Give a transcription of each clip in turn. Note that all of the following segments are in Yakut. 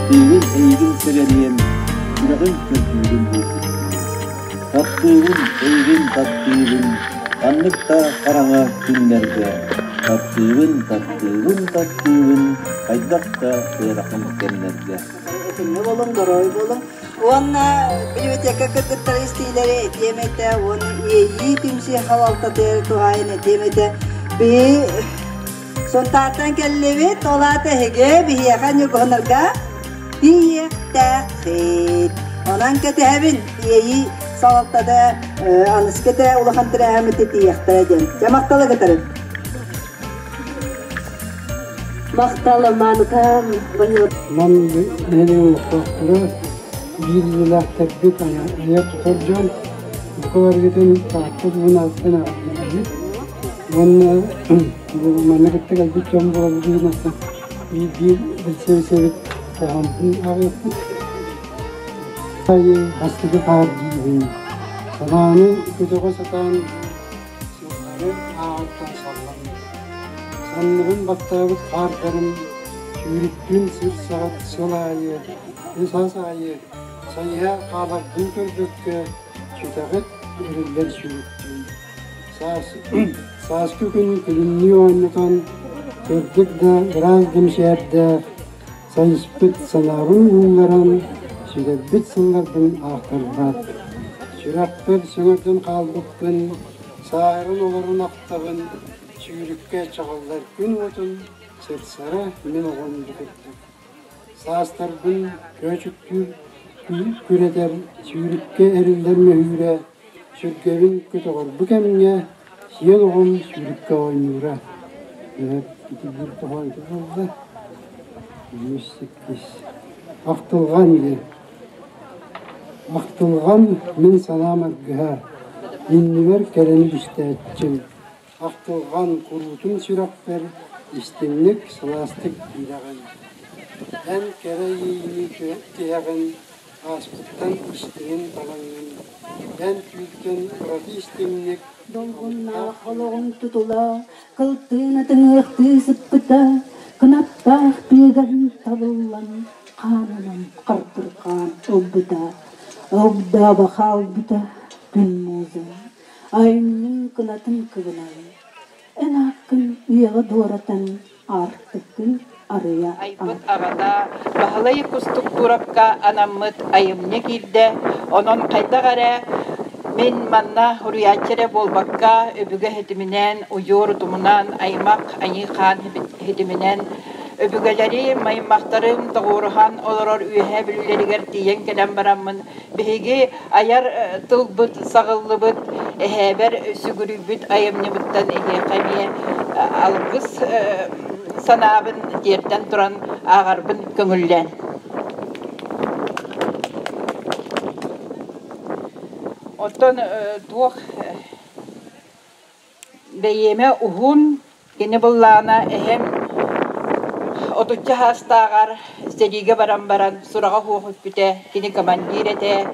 Таптыыбын эйигин сэгэриэм, сүрэҕим көрдүүрүн булбуттуу. Таптыыбын эйигин таптыыбын, ханнык да хараҥа күннэргэ. Таптыыбын, таптыыбын, таптыыбын, хайдах да ыарахан кэмнэргэ. Этиҥҥэ буолуҥ, доруобуй буолуҥ. Уонна библиотека кыргыттара истиилэри этиэм этэ, уонна иэйии түмсүү халалтатыгар туһаайан этиэм этэ. Биһи Сунтаартан кэллибит, ол аата эһиги биһиэхэ Ньургуһуннарга тиийиэхтээххит. Онон кэтэһэбин, иэйии салалтата аныскы улахан тэрээһиммит тиийиэхтэрэ диэн. Дьэ махталы кытарын. Махтал Маныка Нам нэһилиэгин олохтоохторо биир идэлээхтэрбит айар тутар дьон бука барыгытын Таатта улууһун эҕэрдэлиибит уонна бу манна кытта кэлбит дьон буоларбытын биир-биир билсэ-билсэбит хоһоонтун ааҕыахпыт. Бастакы хаар диибин. Санааны көтөҕө сатаан Сыллары ааҕартан саллан, санныбын баттаабыт хаардарын сүүрүктүүн сир саҕат сыл аайы, саас аайы сайыһа хааларбын көрбөккө сүтэҕит эриллэр сүүрүктүүн. Саас, сааскы күн күлүмнүү оонньотон, сырдык да ыраас да мичээрдээх, сайыспыт санаабын уулларан, сүтэрбит сылларбын аахтарбат. Сүрэхпэр сөҥөрдөн хаалбыппын, сааһыран олорон ахтабын, сүүрүккэ чаҕыллар күн уотун сырсара мин оҕом бу курдук. Саастарбын көөчүктүүр күрэтэр, сүүрүккэ эриллэр мөһүүрэ, сүргэбин көтөҕөр бу кэмҥэ сиэн оҕом сүүрүккэ оонньуура. Ити биир хоһоон ити буолла. 108. Ахтылҕан диэн. Ахтылҕан мин санаам аргыһа, иннибэр кэлэн түстээччим. Ахтылҕан куруутун сүрэхпэр истиҥник, сылаастык киирэҕин. Эн кэрэ иэйиини тиһэҕин, ааспыттан истиҥин талаҥҥын. Эн түүлтэн ураты истиҥник Долгуннаах олоҕун тутула, кылтыына тыҥыахтыы сыппыта, кынаттаах тыыгар табыллан, хаанынан хардырҕаан ылбыта, огдообо хаалбыта күн муоза, айымньыҥ кынатын кыбынан, эн ааккын үйэҕэ дуоратан аартыккын арыйа Айбыт аҕата Баһылай Кустуктуурапка анаммыт айымньы киирдэ. Онон хайдах эрэ мин манна уруйааччы эрэ буолбакка, өбүгэ ситиминэн, удьуор утумунан, аймах айыы-хаан ситиминэн өбүгэлэрим, аймахтарым тоҕуоруһан олорор Үөһээ Бүлүүлэригэр тиийэн кэлэн бараммын Биһиги айар тылбыт саҕыллыбыт, эһээбэр сүгүрүйбүт айымньыбыттан эһиэхэ эмиэ алгыс санаабын тиэрдэн туран ааҕарбын көҥүллээн. Оттон туох Бэйиэмэ уһун, кини быллаана эһэм отучча саастааҕар сэриигэ баран баран сураҕа суох үппүтэ, кини командир этэ.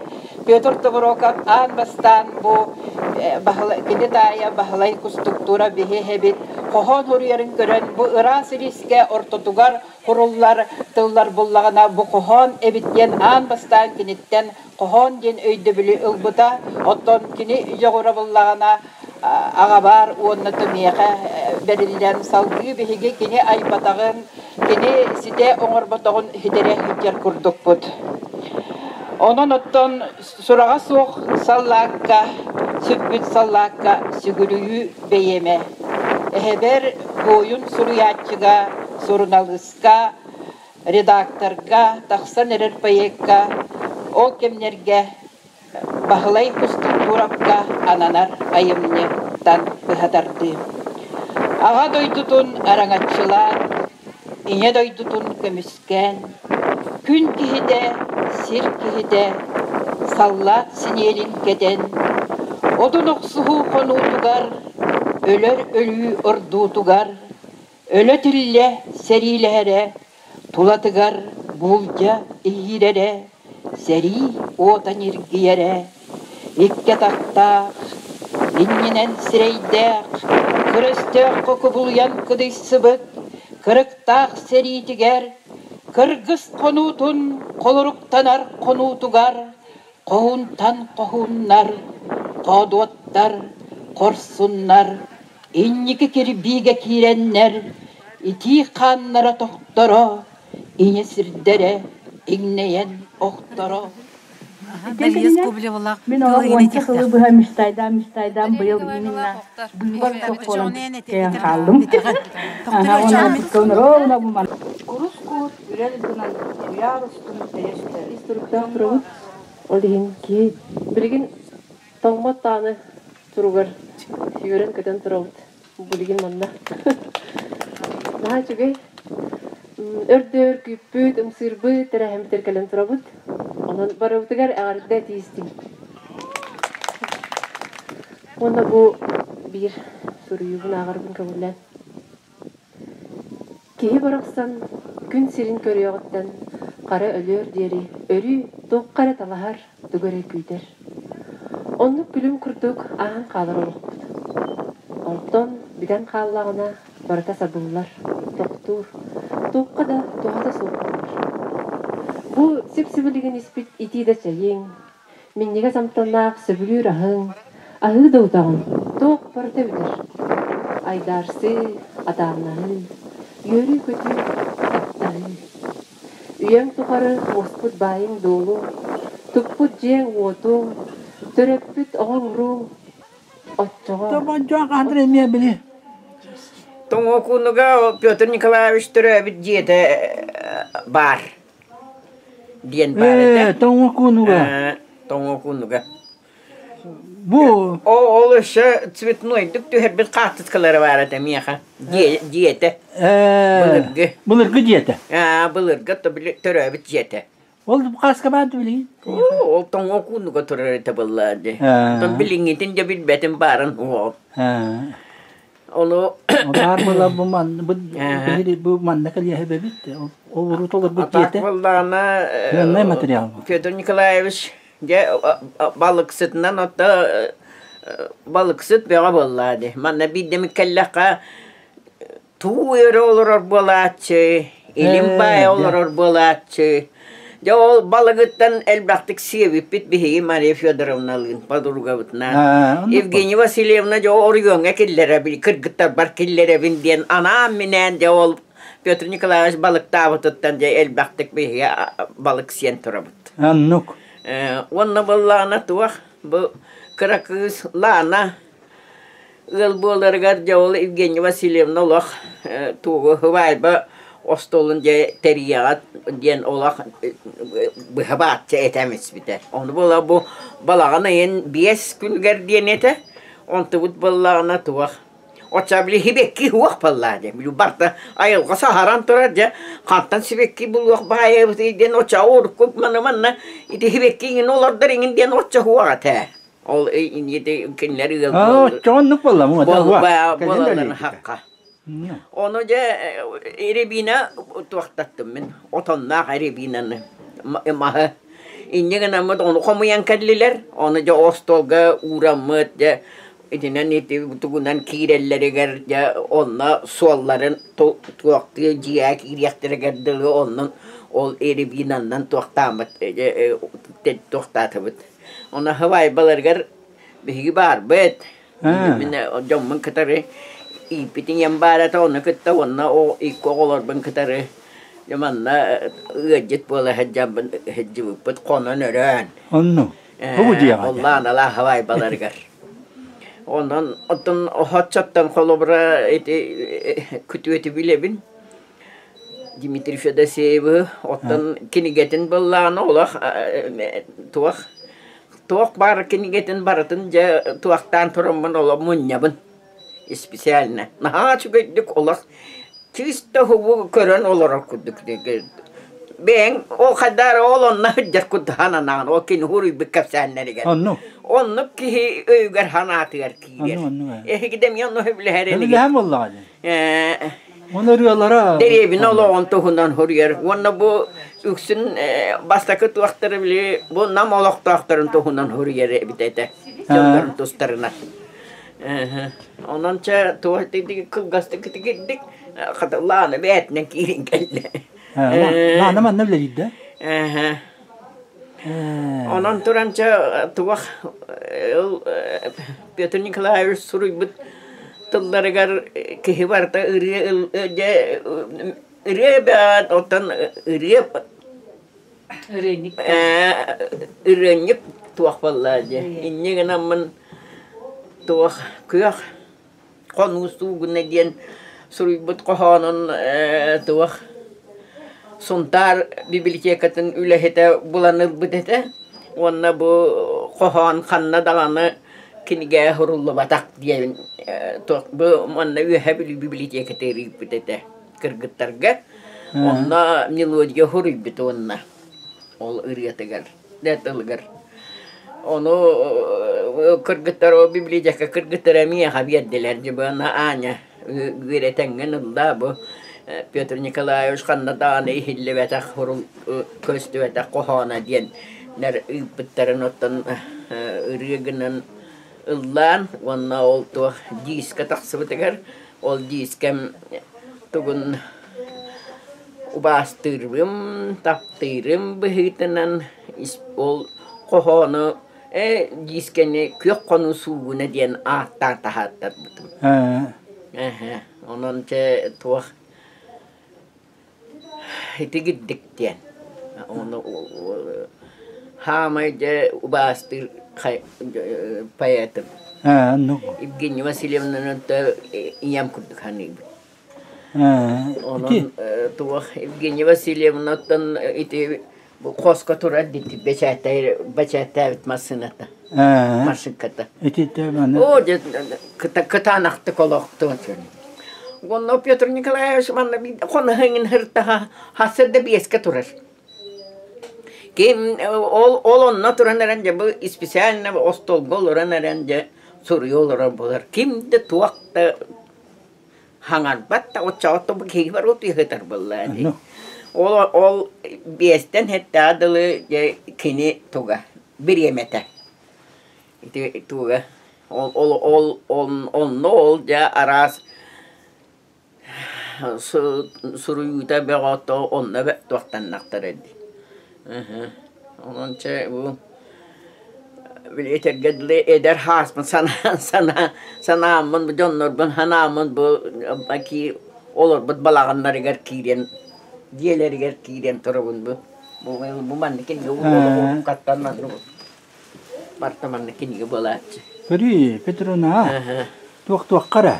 Петр Тобуроков аан бастаан бу кини таайа Баһылай Кустуктуура биһи эһэбит хоһоон суруйарын көрөн бу ыраас илиискэ ортотугар куруллар тыллар буллаҕына бу хоһоон эбит диэн аан бастаан киниттэн хоһоон диэн өйдөбүлү ылбыта. Оттон кини дьоҕура буллаҕына аҕабар уонна миэхэ бэриллэн салгыы биһиги кини айбатаҕын, кини ситэ оҥорботоҕун ситэрэ сылдьар курдукпут. Онон оттон сураҕа суох саллаакка, сүппүт саллаакка сүгүрүйүү бэйэмэ. Эһэбэр буойун суруйааччыга, суруналыыска, редакторга, тахсан эрэр поэкка ол кэмнэргэ Баһылай Кустуктууропка ананар айымньыттан быһа тардыы. Аҕа дойдутун араҥаччылаан, Ийэ дойдутун көмүскээн, күн киһитэ, сир киһитэ, саллаат синиэлин кэтэн, одун охсуһуу хонуутугар, өлөр өлүү ордуутугар, өлө-тиллэ сэриилэһэрэ, тулатыгар буулдьа иһиирэрэ, сэрии уота ньиргийэрэ, икки атахтаах, иннинэн сирэйдээх, кыр өстөөххө кубулуйан кыдыйсыбыт кырыктаах сэриитигэр. Кыргыс хонуутун холоруктанар хонуутугар хоһуунтан хоһууннар, хоодуоттар, хорсуннар инники кирбиигэ киирэннэр итии хааннара тохторо, ийэ сирдэрэ иҥнэйэн охторо. Дария Скоблевалаах Мин олох уонча сылы быһа мечтайдаан мечтайдаан быйыл именно быыбар суох буолан кэйэн хааллым. Курус куут үрэл гынан куйаар устун тэйэ сүтэр. Туруктаах турабыт. Ол иһин киһи билигин тоҥмот даҕаны туругар үөрэн-көтөн турабыт. Билигин манна. Наһаа үчүгэй. Өрдөөр күүппүт, ымсыырбыт, тэрээһиммитигэр кэлэн турабыт. Онон барыбытыгар эҕэрдэ тиийистим. Уонна бу биир суруйуубун ааҕарбын көҥүллээн. Киһи барахсан күн сирин көрүөҕүттэн хара өлүөр диэри өрүү туохха эрэ талаһар, тугу эрэ күүтэр. Оннук күлүм курдук ааһан хаалар олохпут. Онтон бүтэн хааллаҕына барыта сабыллар, тохтуур, туохха да туһата суох буолар. Бу сип-сибилигин испит итии да чэйиҥ, минньигэс амтаннаах сөбүлүүр аһыҥ, аһыы да утаҕын, туох барыта бүтэр. Айдаарсыы, атааннаһыы, үөрүү-көтүү, таптаһыы. Үйэҥ тухары муспут баайыҥ-дуолуҥ, туппут дьиэҥ-уотуҥ, төрөппүт оҕоҥ-урууҥ оччоҕо Тобончоох Андрей эмиэ били Тоҥокунуга Петр Николаевич төрөөбүт дьиэтэ баар диэн баар этэ. Тоҥокунуга. Тоҥокунуга. Бу Ол өссө цветнойдук түһэрбит хаартыскалара баар этэ миэхэ. Дьиэтэ. Былыргы. Былыргы дьиэтэ. Былыргы төрөөбүт дьиэтэ. Ол хааска баар билигин? Ол тоҥокунуга турар этэ быллаа дии. Оттон билиҥҥитин дьэ билбэтим баарын уол. Ону баар буола бу манна бу бу манна кэлиэһэ бэбит. Ол урут олорбут дьиэтэ. Буоллаҕына Сыаннай материал бу. Федор Николаевич дьэ балыксытынан ото балыксыт бөҕө буоллаа дии. Манна биирдэмик кэллэххэ туу өрө олорор буолааччы, илим баайа олорор буолааччы. Дьэ ол балыгыттан элбэхтик сиэбиппит биһиги Мария Федоровналыын подругабытынаан. Евгения Васильевна дьэ оройуоҥҥа киллэрэбин, кыргыттарбар киллэрэбин диэн анаан-минээн дьэ ол Петр Николаевич балыктаабытыттан дьэ элбэхтик биһиги балык сиэн турабыт. Оннук. Уонна буоллаҕына туох бу кыра кыыс Лана Ыал буоларыгар дьэ ол Евгения Васильевна олох тугу һыбаайба остуолун дьэ тэрийэҕэ диэн олох быһа бааччы этэн испитэ. Ону буола бу балаҕан ыйын 5 күнүгэр диэн этэ. Онтубут буоллаҕына туох Оччо били сибэкки суох буоллаа дии. Били барыта айылҕа саһаран турар дьэ хантан сибэкки булуох баайабытый диэн оччо урукку маны манна ити сибэкки иҥин олордор иҥин диэн оччо суох этэ. Ол кинилэр ыал Оччоҕоннук буолла буолалларын хахха. Ону дьэ рябина туохтаттым мин отонноох рябинаны маһы инньэ гынаммыт ону хомуйан кэллилэр ону дьэ остуолга уураммыт дьэ итинэн ити тугунан киирэллэригэр дьэ онно суолларын туохтыы дьиэҕэ киириэхтэригэр дылы оннун ол рябинаннан туохтааммыт туохтаатыбыт Ону һыбаайбаларыгар биһиги баарбыт. Мин дьоммун кытары ииппит ийэм баар этэ, ону кытта уонна икки оҕолорбун кытары дьэ манна ыалдьыт буола сылдьаммын сылдьыбыппыт хонон өрөөн. Онну. Бу дьиэҕэ. Оллааналаах һыбаайбаларыгар. Онон оттон оччоттон холобура ити күтүөтү билэбин. Дмитрий Федосеевы оттон кинигэтин быллаана олох туох туох баар кинигэтин барытын дьэ туохтаан тураммын олох мунньабын специально наһаа үчүгэйдик олох чисто уһугу көрөн олорор курдук бэйэҥ ол хайдаар ол онно сылдьар курдук сананаҕын ол кини суруйбут кэпсээннэригэр Оннук. оннук киһи өйүгэр санаатыгар киирэр Оннук, оннук. эһиги да эмиэ онно сөбүлэһэр инигит Сөбүлэһэн буоллаҕа дии. Уонна ырыалара Дэриэбинэ олоҕун туһунан суруйар. Уонна бу үксүн бастакы туохтары били бу Нам олохтоохторун туһунан суруйар эбит этэ. Дьоннорун тустарынан. Онон чэ туох кылгастык кытыгырдык хатылааны бээтинэн киирин кэллэ. Лаана манна үлэлиир да? Онон туран чэ туох Петр Николаевич суруйбут тылларыгар киһи барыта ырыа дьэ ырыа бэҕэт оттон ырыа Ырыанньык. Ырыанньык туох буолла дьэ инньэ гынаммын туох күөх хонуу суугуна диэн суруйбут хоһоонун туох Сунтаар библиотекатын үлэһитэ булан ылбыт этэ уонна бу хоһоон ханна даҕаны кинигэ суруллубатах диэн туох бу манна Үөһээ Бүлүү библиотекатыгар ыыппыт этэ кыргыттарга. Онно мелодия суруйбут уонна ол ырыатыгар тылыгар. Ону кыргыттар ол библиотека кыргыттара миэхэ биэрдилэр дьыбана Аня үөрэтэҥҥин ыллаа бу Петр Николаевич ханна даҕаны иһиллибэтэх көстүбэтэх хоһооно диэн ыыппыттарын оттон ырыа гынан ыллаан уонна ол туох диискэ тахсыбытыгар ол диискэм тугун убаастыырбым, таптыырым быһыытынан ол хоһоону ээ диискэни Күөх хонуу суугуна диэн ааттаан таһааттарбытым. Онон чэ туох итигирдик диэн ону хаамай дьэ убаастыыр поэтым Евгения Васильевнаны ийэм курдук саныыбын. Онон туох Евгения Васильевнаттан ити хоско турар дити бэчээттээбит массыыната машинката. О, кытаанахтык олохтуон Онно Петр Николаевич манна хоноһоҥун сыртаха хасыр да биэскэ турар. Ким ол ол онно туран эрэн дьэ бу специально остуолга олорон эрэн дьэ суруйа олорор буолар. Ким да туох да хаҥарбат да оччоҕо бу киһи бар утуйа буоллаа дии. Ол ол биэстэн хэттэҕэ дылы дьэ кини туга бириэмэтэ. Ити туга ол ол ол онно ол дьэ араас суруйуута бөҕө онно туохтаннахтара дии. Онон чэ бу били этэргэ дылы эдэр хааспын санаан санаа санааммын бу дьоннорбун санааммын бу олорбут балаҕаннарыгар киирэн дьиэлэригэр киирэн турабын бу бу маннык кинигэ олоҕу маннык барыта маннык кинигэ буолааччы. Көрүүй, Петровна, туох-туохха эрэ.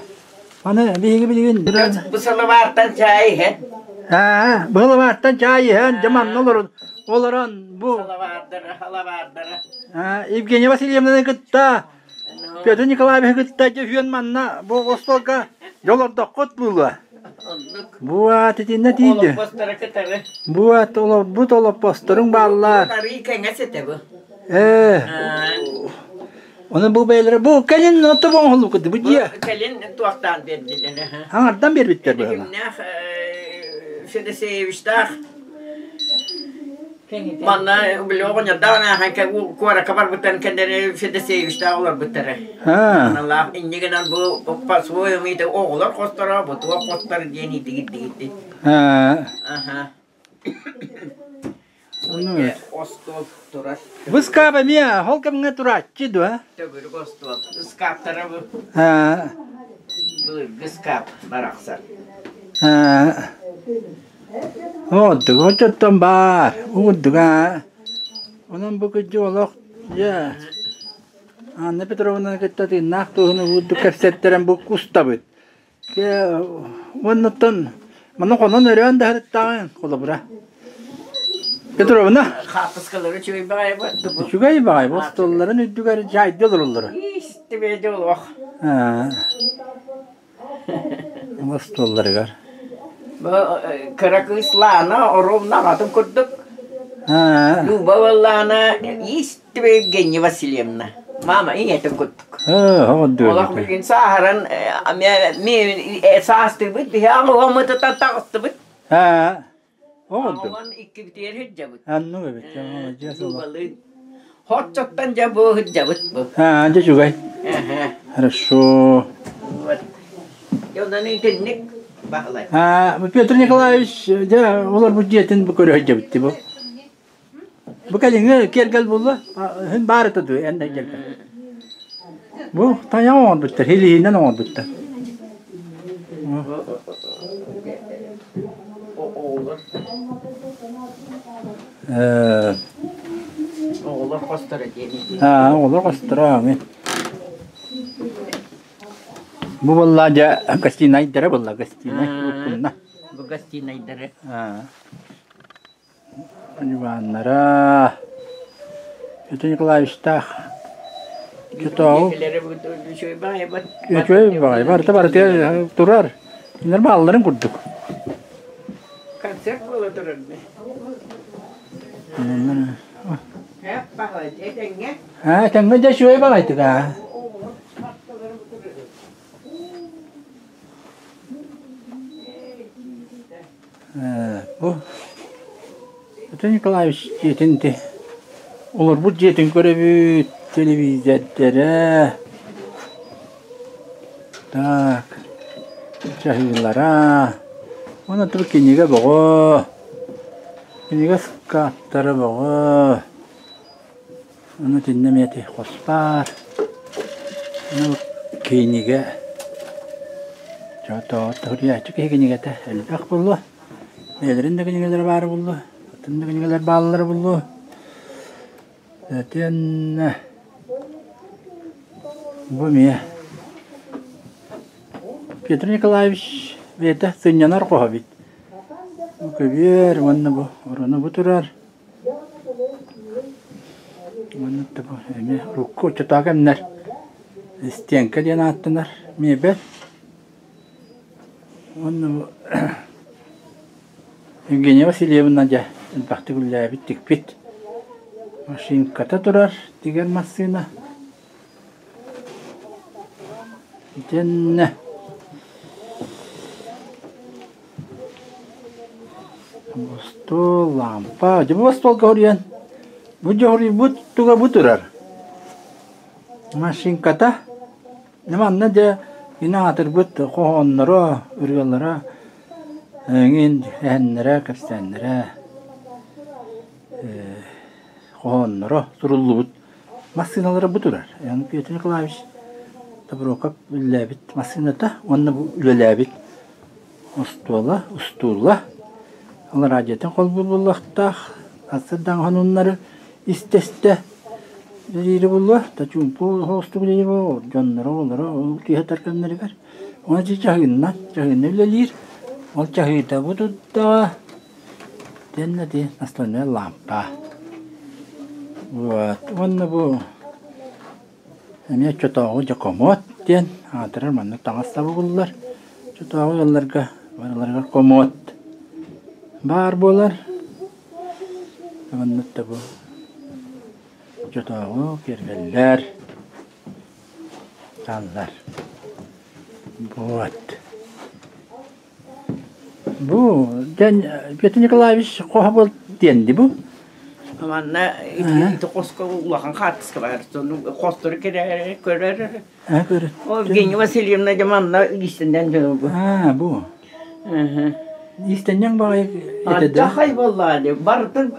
Аны биһиги билигин Бу салабаартан чаай иһэн. Аа, бу салабаартан чаай иһэн, дьэ манна олорон, олорон бу Салабаардара, халабаардара. Аа, Евгения Васильевнаны кытта Петр Николаевич кытта дьэ үһүөн манна бу остуолга дьолордоххут буолуо. Оннук. Бу аат итиннэ тиийди. Олоппосторо кытары. Бу аат олорбут олоппосторуҥ бааллар. Арыы кэҥэс этэ бу. Ээ. Оны бу бэйэлэрэ бу кэлин ото оҥоһуллубут бу дьиэ. Кэлин туохтаан биэрдилэр. Аҥардан биэрбиттэр быһыылаах. Кимнээх Федосеевичтаах Манна били оҕонньордоох аахан куоракка барбыттарын кэннэ Федосеевичтаах олорбуттара. Аналаах инньэ гынан бу по-своему оҕолор хосторо, бу туох хостор диэн итигирдигирди. Аха. Остуол турар. Бу ыскаап эмиэ ол кэмҥэ турааччы дуо? Төгүрүк остуол. Ыскааптара бу. Былыргы ыскаап барахсан. Ордук оччоттон баар, уурдуга. Онон бу кырдьык олох дьэ Анна Петровнаны кытта тыыннаах туоһуну уурдук кэпсэттэрэн бу кустабыт. Дьэ уоннаттан маны хонон өрөөн да сырыттаҕыҥ холобура. Петровна. Хаартыскалары үчүгэй баҕайы бу. Үчүгэй баҕайы бу остуолларын үрдүгэр дьаайды олороллоро. Истибэдэ олох. Остуолларыгар. Бу кыра кыыс Лана оруобуна аҕатын курдук. Люба Лана истибэ Евгения Васильевна. Мама ийэтин курдук. Олох билигин сааһыран саастыыбыт биһи аҕыһыммытыттан таҕыстыбыт. Оҕордум. Аҕабын иккибитигэр сылдьабыт. Аннык эбит, молодец олох. Любалыын. Хорчоттон дьэ бу сылдьабыт бу. Аа, дьэ үчүгэй. Хорошо. Вот. Онон итинник. Баһылай. Петр Николаевич, дьэ, олорбут дьиэтин бу көрө сылдьабыт бу. Бу кэлиҥҥи киэргэл буолла, һин баар этэ дуу, эн да киэргэл. Бу тайаҕа оҥорбуттар, илиинэн оҥорбуттар. Оҕолор. Оҕолор хосторо диэн. Аа, оҕолор хосторо, ами. Бу буолла дьэ гостинайдара буолла, гостинай уруккунна. Бу гостинайдары. Аа. Иваннара Петр Николаевичтаах Чотооҕу Үчүгэй баҕайы барыта барытыгар турар. Кинилэр баалларын курдук. Концерт буола турар Аа, этэҥҥэ дьэ үчүгэй баҕайытык аа. Бу Петр Николаевич дьиэтин ити олорбут дьиэтин көрөбүт, телевизордара, так, чаһыылара, уонна тур кинигэ бөҕө, кинигэ ыскааптара бөҕө. Ону итиннэ эмиэ ити хос баар. Ону кинигэ суруйааччы киһи кинигэтэ элбэх буолуо. Бэйэлэрин да кинигэлэрэ баар буолуо, атын да кинигэлэр бааллара буолуо. Итиэннэ бу эмиэ Петр Николаевич бэйэтэ сынньанар хоһо эбит. Бу көбүөр уонна бу ороно бу турар. Маннык да бу эмиэ урукку оччотооҕу кэмнэр стенка диэн ааттанар миэбэл. Уонна бу Евгения Васильевна дьэ элбэхтик үлэлээбит тикпит машинката турар тигэр массыына. Итиннэ Остуол, лампа. Дьэ бу остуолга хоруйан, бу дьоһуруйбут туга бу турар. Машинката. Дьэ манна дьэ кини аатырбыт хоһоонноро, ырыалара, эҥин эһэннэрэ, кэпсээннэрэ, хоһоонноро суруллубут массыыналара бу турар. Петр Николаевич Тобуроков үлэлээбит массыыната уонна бу үлэлээбит Остуола, устуула, ол радиотын холбуур буолуохтаах, сарсыардаҥ хонуннары истэ-истэ үлэлиирэ буолуо, чуумпу соҕустук үлэлиир буолуо, дьонноро, оҕолоро ол киэһэ кэмнэригэр. Уонна ити чаһыыннан, чаһыынна үлэлиир, ол чаһыыта бу турдаҕа, итиэннэ ити настольнай лампа. Вот, уонна бу Эмиэ оччотооҕу дьокомуот диэн аатырар маннык таҥас табыллар. Оччотооҕу ыалларга барыларыгар комод баар буолар. Маннык да бу оччотооҕу киэргэллэр тааллар. Вот. Бу дьэн Петр Николаевич хоһо буол диэн бу. Манна ити хоско улахан хаартыска бар. Хостору көрөр көрөр. Көрөр. Ол Евгения Васильевна дьэ манна иистэннэн дьону бу. Аа бу. Иистэнньэҥ баҕайы этэ да. Хай буоллаҕа барытын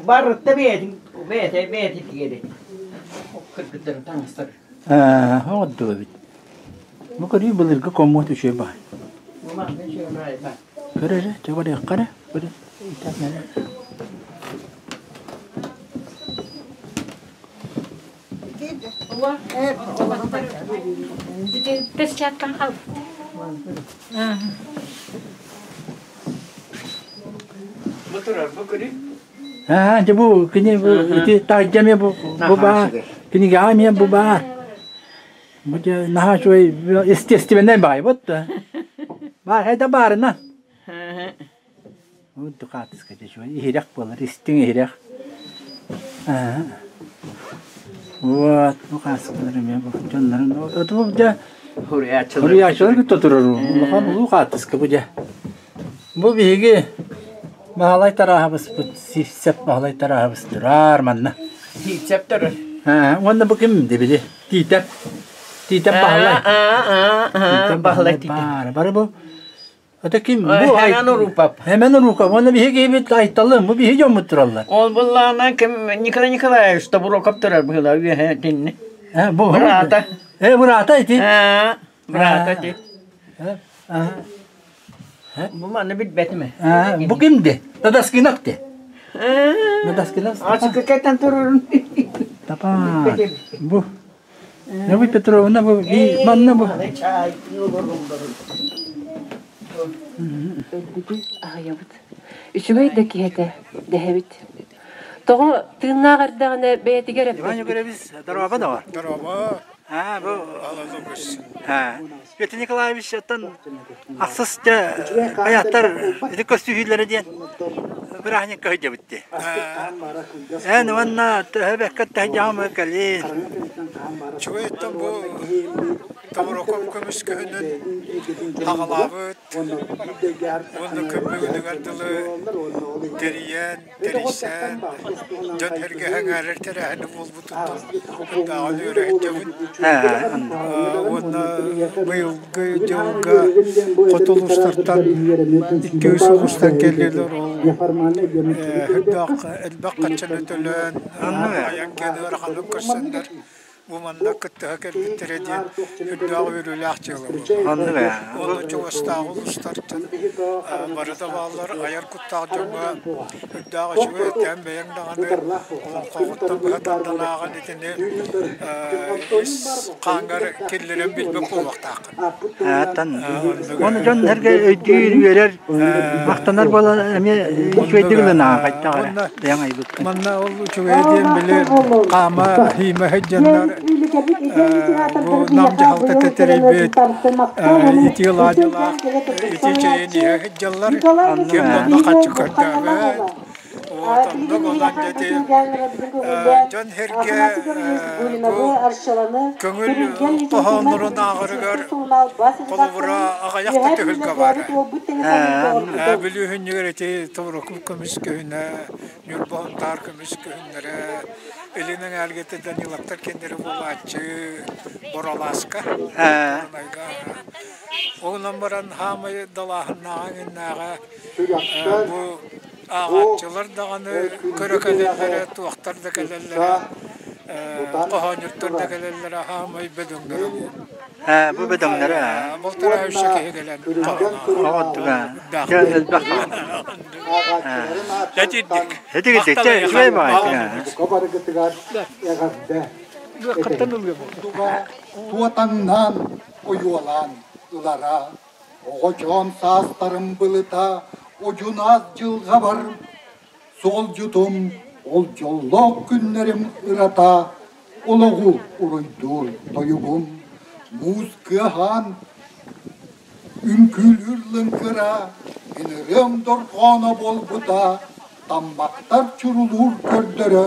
барыта бэйэтин бэйэтэ бэйэтэ тигэрэ. Кыргыттары таҥастар. Аа, оҕордуга эбит. Бу көрүү былыргы коммуот үчүгэй баҕайы. Көр эрэ, чэ барыахха эрэ. Перчаткан хал. Бу турар, бу көрүү. Аа, дьэ бу кини бу ити таһырдьа эмиэ бу бу баар. Кинигэҕэ эмиэ бу баар. Бу дьэ наһаа үчүгэй естественнэй баҕайы буотта. Баар хайда баарына. Урдук хаартыска дьэ үчүгэй иһирэх буолар, истиҥ иһирэх. Аа. Вот, бу хаартыскалар эмиэ бу дьоннорун бу дьэ Хуруйааччылар кытта турар улахан улуу хаартыска бу дьэ. Бу биһиги Баһылай Тарааһабыспыт Сиипсэп Баһылай Тарааһабыс турар манна. Сиипсэп турар. Уонна бу ким дибили? Тиитэп. Тиитэп Баһылай. Тиитэп Баһылай баар. Бары бу. Это ким? Бу Хэмэн Урупап. Хэмэн Урукап. Уонна биһи киһибит Айталым, бу биһи дьоммут тураллар. Ол буллаҕына ким Николай Николаевич Тобуроков турар быһыылаах үөһэ итинни. Э, бу Быраата. Э, быраата ити. Аа, быраата ити. Бу манна билбэтим. Бу кимди? Дадаскинов ти. Дадаскинов. Ачыкы кэтэн турурун. Тапа. Бу. Набы Петровна бу манна бу. Өлбүтү аһыйабыт. Үчүгэй да киһи этэ, дэһэбит. Тоҕо тыыннаах эрдэҕинэ бэйэтигэр Иван эппэппит. Егорович, здорово, да Здорово. А, бу Петр Николаевич оттон ахсыс дьэ хайаттар ити көстүүһүүлэрэ диэн бырааһынньыкка сылдьабыт дии. Эн уонна төһө бэккэ тэһдьаҕым кэлин. Чугайыттан бу Тобуроков көмүс күһүнүн аҕалаабыт уонна күн бүгүнүгэр дылы тэрийэн, тэрийсэн, дьон сэргэһэ эҥээрэр тэрээһини буолбутуттан ырдааҕын үөрэ сылдьабыт. Уонна быйылгы дьылга хоту улуустартан икки-үс улуустан кэллилэр ол үрдээх элбэх хаччаны төлөөн айан киэн ыараханнык көрсөннөр Бу манна кыттыһа кэлбиттэрэ диэн үрдээх үөрүүлээх дьыала буолла. Уонна чугастааҕы улуустартан барыта бааллар айар куттаах дьоҥҥо үрдээх үчүгэй эттээн бэйэҥ даҕаны олоҥхоҕуттан быһа тардан ааҕан итини ис хааҥҥар киллэрэн билбэт буолуохтааххын. Оны дьон эргэ өйдүүр, үөрэр, махтанар буолан эмиэ үчүгэйдик ылынаҕа хайдах эрэ бэйэҥ айбыккын. Манна ол үчүгэй диэн били хаама хиимэ сылдьаннар бу Нам дьаһалтата тэрийбит итии алаадьылаах итии чэйин иһэ сылдьаллар. Ким онно хаччы көрдөөбөт. Оннук онон дьэ дьон-сэргэ бу көҥүл хоһооннорун ааҕарыгар холобура аҕыйах да түһүлгэ баара. Бүлүүһүнньүгэр ити Тобурукуп көмүс күһүнэ, Ньурба Һунтаар көмүс күһүннэрэ, Илин Эҥээргэтэ Даниловтар киэннэрэ буолааччы Боролааска, Туранайга. Онон баран хаамай далааһыннааҕа иҥиннээҕэ бу ааҕааччылар даҕаны көрө кэлэллэрэ, туохтар да кэлэллэрэ, хоһоонньуттар да кэлэллэрэ хаамай бөдөҥнөрө буолла. Бу бөдөҥнөрө. Балтараа үсэ киһи кэлэн Оҕоттуга. Элбэх. Дэтирдик. Этигитик, чэ, үчүгэй баҕайы. Туотаҥнаан, ойуолаан ылара Оҕочоон саастарым былыта одьунаас дьылҕабар суолдьутум ол дьоллоох күннэрим ырата олоҕу уруйдуур тойугум муус кыаһаан үҥкүүлүүр лыҥкыра ынырыам дорҕооно буолбута таммахтар чурулуур көрдөрө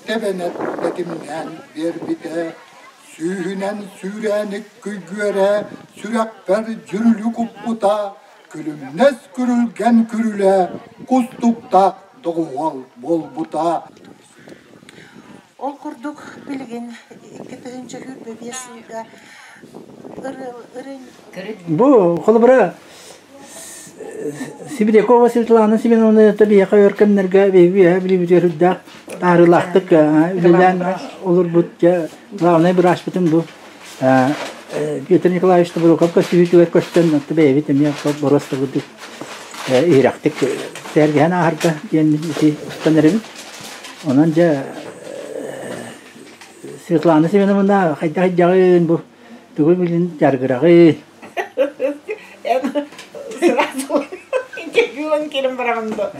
тэбэнэт тэтимнээн биэрбитэ Сүүһүнэн сүүрээник күйгүөрэ сүрэхпэр дьүрүлү куппута, күлүмнэс күрүлгэн күрүлэ кустуктаах доҕуһуол буолбута. Ол курдук билигин 2025 сылга Бу холобура Сибирякова Светлана Семеновна биһиэхэ өр кэмнэргэ биһиги билибитигэр үрдээх таарылаахтык үлэлээн олорбут главнай быраачпытын бу Петр Николаевич Тобуруков көстүүтүгэр көстөн бэйэбит эмиэ боруоста курдук иһирэхтик сэргэһэн ааһарга диэн ити устан эрэбит. Онон дьэ Светлана Семеновна хайдах дьаҕын бу тугу билин дьаргыраҕый? Сразу интервьюлан кэлэн бараҕын да.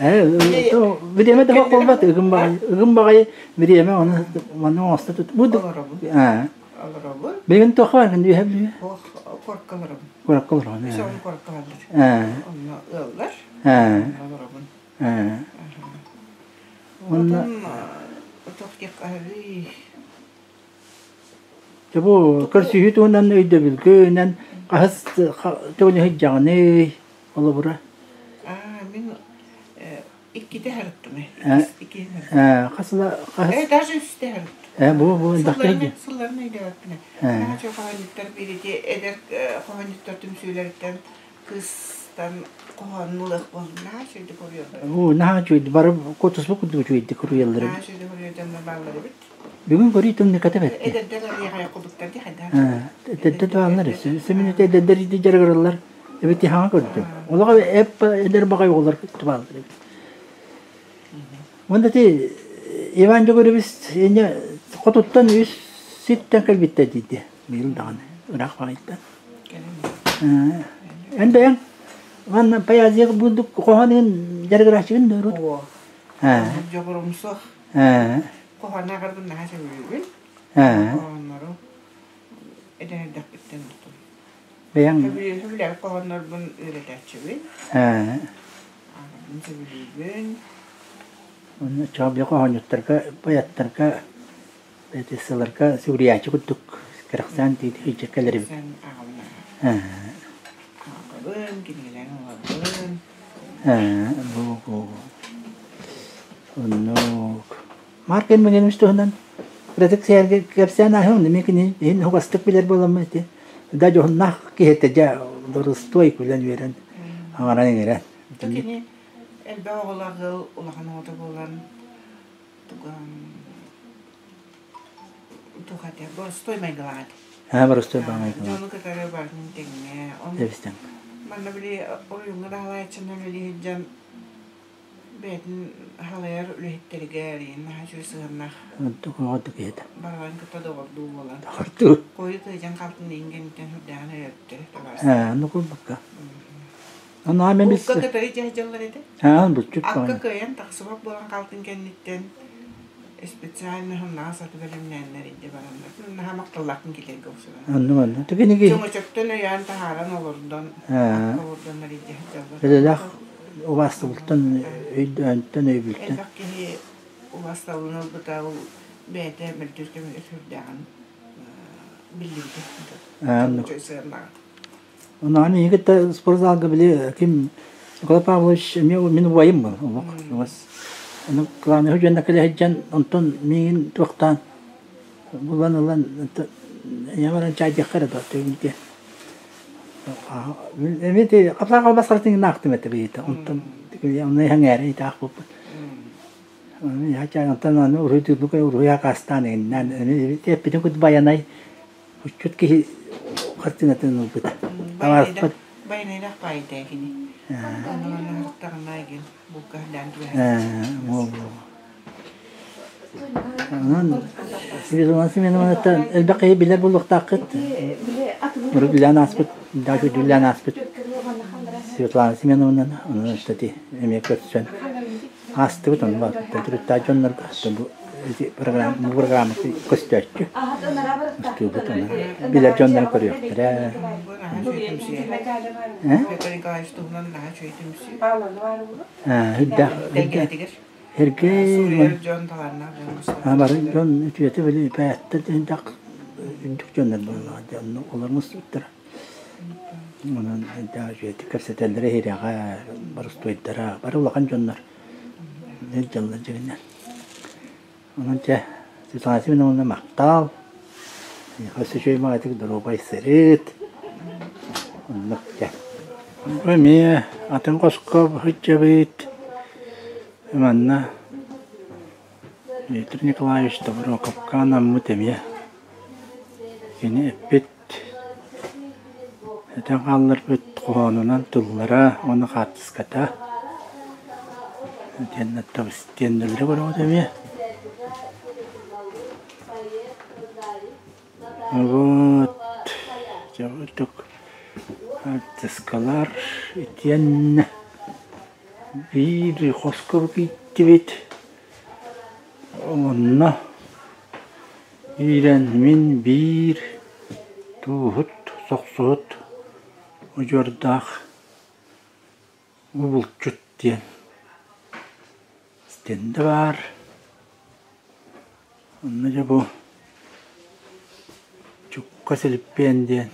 Бириэмэ да буолбат ыгым баҕайы ыгым баҕайы бириэмэ оны манна оҥосто тут бу Олоробун. Олоробун. Билигин туохха баргын үөһэ бүлүү? Ох, куоракка олоробун. Куоракка олороҕун. Үс оҕом куоракка бааллар. Онно ыаллар. Олоробун. Онно Отох диэк аһыы Дьэ бу көрсүһүү туһунан өйдөбүлгүнэн хаһыс тугун иһирдьэҕиний холобура? Аа, мин иккитэ сырыттым. Хас хас Даже үстэ сырыттым. Бу бу Сылларын сылларын өйдөөбөппүн. Наһаа хоһоонньуттар биирити эдэр хоһоонньуттар түмсүүлэриттэн кыыс Кыргыттартан хоһоонун ылыах буоллум. Наһаа үчүгэйдик уруйаллар. Уу, наһаа үчүгэй. Бары куотуспут курдук үчүгэйдик уруйаллар Наһаа үчүгэйдик уруйар дьоннор бааллар эбит. Бүгүн көрүү тымныката бэрт. Эдэрдэр арыйаҕайах курдуктар дии хайдах. Эдэрдэр бааллар. Сэминете эдэрдэр ити дьарыгыраллар. Эбит хаҥа көрдүм. Олоҕо эп эдэр баҕай оҕолор бааллар эбит. Уонна ити Иван Дьөгүрүбүс инньэ хотуттан үс сиртэн кэлбиттэр диирди. Быйыл даҕаны ыраах баҕайыттан. Эн бэйэҥ манна поэзия бурдук хоһоон дьарыгырааччыгын да урут? Дьоҕурумсуох. Хоһоон ааҕарбын наһаа сөбүлүүбүн. Хоһооннору эдэр эрдэхпиттэн тутум. Бэйэҥ Сөбүлээбит хоһооннорбун үөрэтээччибин. Ааҕарбын сөбүлүүбүн. Онно чообуйа хоһоонньуттарга, поэттарга, поэтессаларга сүгүрүйээччи курдук кэрэхсээн тиийдик кэлэр эбит. Ааҕабын, кинигэлэрин ылабын. Бу оннук. Марк Эммануилович туһунан кыратык сэһэргэ кэпсээн ааһыам, эмиэ кини иһин угастык билэр буоламмын ити да дьоһуннаах киһи этэ дьэ дорустуой күлэн-үөрэн аҥаран-иҥэрэн. Кини элбэх оҕолоох ыал улахан оҕото буолан туох этэ боростуой майгылаах этэ. Аа боростуой майгылаах. Дьону кытары барытын тэҥҥэ. Тэбистэн. Манна били оройуоҥҥа да халаайаччынан үлэлии сылдьан Бэйэтин халайар үлэһиттэригэр ийин наһаа үчүгэй сыһыаннаах. Оҕото киһитэ. Барыларын кытта доҕордуу буолан. Доҕордуу. Хойут ыйдьан хаалтын иин кэнниттэн сүрдээҕин өйөөбүттэрэ табаарыс. Ээ, ону курбукка. Ону аан мен Булка кытары дьаһдьаллар этэ. Аа, булчут Акка кыайан тахсыбат буолан хаалтын кэнниттэн специально хамнаҕа саты бэлэмнээннэр инде бараннар. Наһаа махталлаахпын килэргэ охсубан. Оннук оннук. Түгэнigi Чөҥөчөктөн өйөөн таһааран олордон, акка олордоннор илдьэ сылдьаллар. Үлэлээх убаастабылтан өйдөөнтөн өйбүлтэн. Элбэх киһи убаастабылын ылбыта ол бэйэтэ мөлтүүр кэмигэр сүрдээҕин биллибитэ. Сыаннаҕа. Онон миигин кытта спортзалга били ким Николай Павлович эмиэ мин убайым был олох чугас. Ону главный дьонно кэлэ сылдьан онтон миигин туохтаан булан ылан ийэ баран чаайдыахха эрэ доо Эмиэ ти хапсаах албас харатыҥнаахтым этэ бийитэ онтон онно иһэҥээри итаах буолбут. Онтон аны уруй тыылбыкай уруй акаастаан иҥиннээн эппитин кут байанай Уччут киһи хартыынатын ылбыта. Таҥараспыт. Байанайлаах баайда кини. Онон эгин булка һыллаан Онон Светлана Семеновнаттан элбэх киһи билэр буолуохтааххыт. Урут үлээн ааспыт, даже үлээн ааспыт Светлана Семеновнаны онон кстати эмиэ көрсөн аастыбыт онно барбыттар төрүттээх дьоннорго бу ити программа бу программа көстөөччү устуубут ону билэр дьоннору көрүөхтэрэ үрдээх Эргэй бары дьон үтүөтэ били пээттэр дьон үрдүк дьоннор буоллаҕа дьонно олор мустубуттара Онон үчүгэйдик кэпсэтэллэрэ иһирэҕэ, боростуойдара, бары улахан дьоннор дьаллар дьиҥинэн. Онон чэ, Светлана Семеновна махтал, өссө үчүгэй баҕайытык доруобай сырыт. Оннук дьэ. Эмиэ атын хоско сылдьабыт. Манна Дмитрий Николаевич Тобуруокапка анаммыт эмиэ кини эппит Этэн хаалларбыт хоһоонунан тыллара уонна хаартыската итиэннэ истиэндэлэри көрөҕүт эмиэ. Вот дьэ курдук хаартыскалар итиэннэ биир хоско киирдибит. Онно Иирэн мин биир тууһут, сохсуһут удьуордаах булчут диэн стендэ баар. Онно дьэ бу Чукка Силиппиэн диэн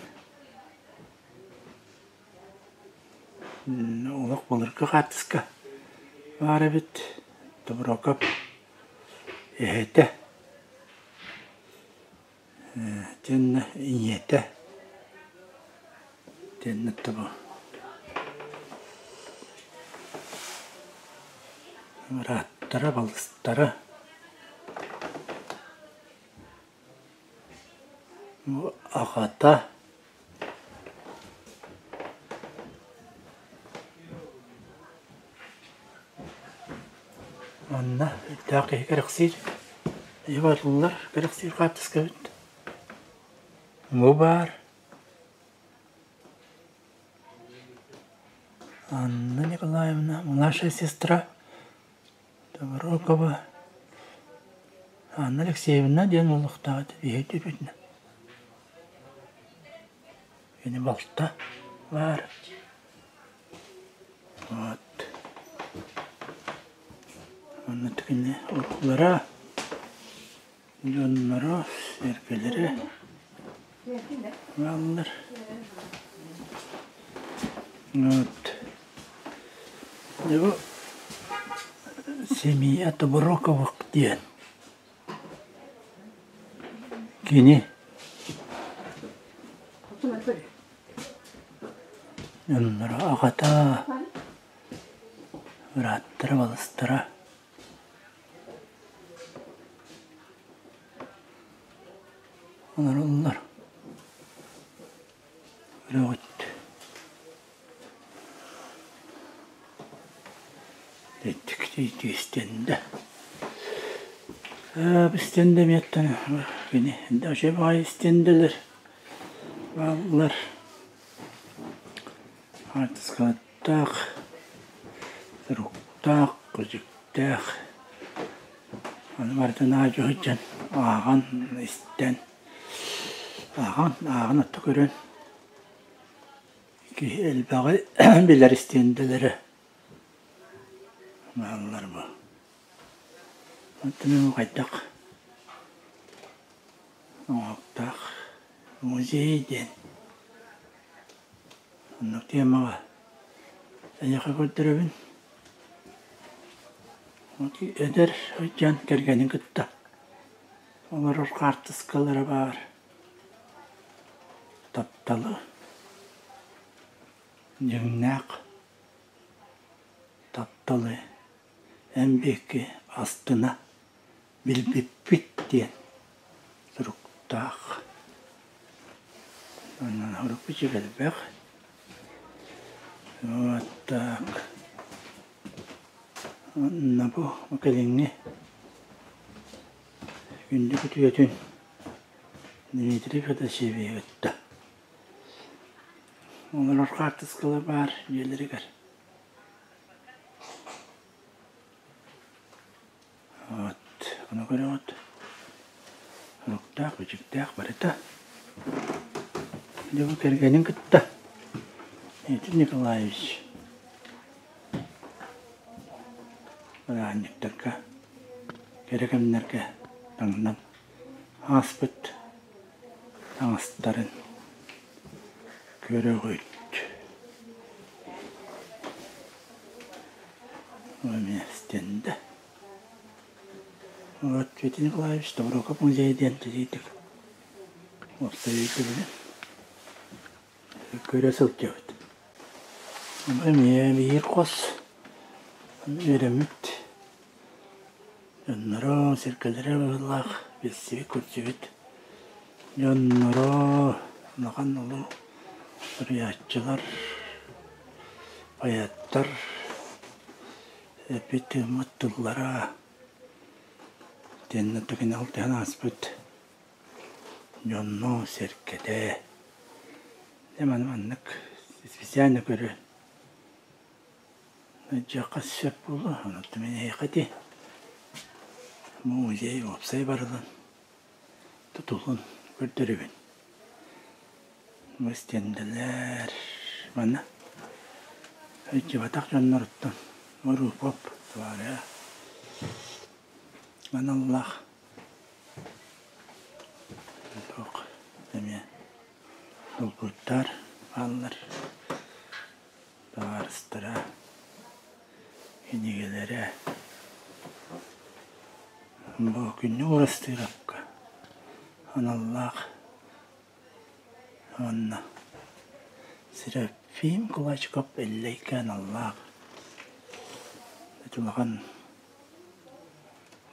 олох былыргы хаартыска баар эбит. Тобуруокап Эһэтэ итиэннэ ийэтэ итиэннэ тобо Бырааттара, балыстара. Бу аҕата. Манна өйдөөх киһи кэрэхсиир. Ийэ барыллар кэрэхсиир хаартыска эбит. Бу баар. Анна Николаевна, младшая сестра Доброкова Анна Алексеевна диэн олохтоох этэ биһиги түбүтүнэн. Кини балта баар. Вот. Онно кини уруулара, дьонноро, сэргэлэрэ бааллар. Вот. Дьэ бу семья Тобуруковых диэн кини дьонноро аҕата, бырааттара, балыстара олороллор. Көрөҕүт. Истэннэ. Истэннэ миэттэн кини даже баай истэннэлэр бааллар. Хаартыскалардаах, суруктаах, көтүктээх. Аны барытын аа дьоһуйдьан ааҕан, истэн, ааҕан, ааҕан отто көрөн Киһи элбэҕи билэр истиэндэлэрэ бааллар бу. Оттон хайдах оҥоһуктаах музей диэн оннук темаҕа эйиэхэ көрдөрөбүн. Эдэр сылдьан кэргэнин кытта олорор хаартыскалара баар. Тапталы, дьиҥнээх тапталы эн биһикки астына билбиппит диэн суруктаах. Онон сурук элбэх. Вот так. Онно бу кэлиҥҥи күндү күтүөтүн Дмитрий Федосеевиһы кытта олорор хаартыскалар баар дьиэлэригэр. Вот, ону көрөҕүт. Уруктаах, бичиктээх барыта. Дьэ бу кэргэнин кытта Дмитрий Николаевич бырааһынньыктарга, кэрэ кэмнэргэ таҥнан ааспыт таҥастарын көрөҕүт. Эмиэ стендэ. Вот Петр Николаевич Тобуроков музейа диэн тиийдик уопсай өйдөбүлүн көрө сылдьабыт. Эмиэ биир хос үөрэммит Дьонноро, сиргэлэрэ быһыылаах билсибит-көрсүбүт дьонноро, улахан улуу суруйааччылар, поэттар эппит-тыыммыт тыллара итиэннэ түгэн алтыһан ааспыт дьонно-сэргэтэ. Дьэ маны маннык специально көрөн Дьиэххэ сөп буолуо, онон мин эһиэхэ ити музей уопсай барылын тутулун көрдөрөбүн. Бу стендэлэр манна өйдүбэтэх дьонноруттан Рупоп Варя аналлаах туох эмиэ толкуйдар бааллар. Табаарыстара, кинигэлэрэ бу күннүк Уурастыырапка аналлаах уонна Серафим Кулачиков Эллэйгэ аналлаах ити улахан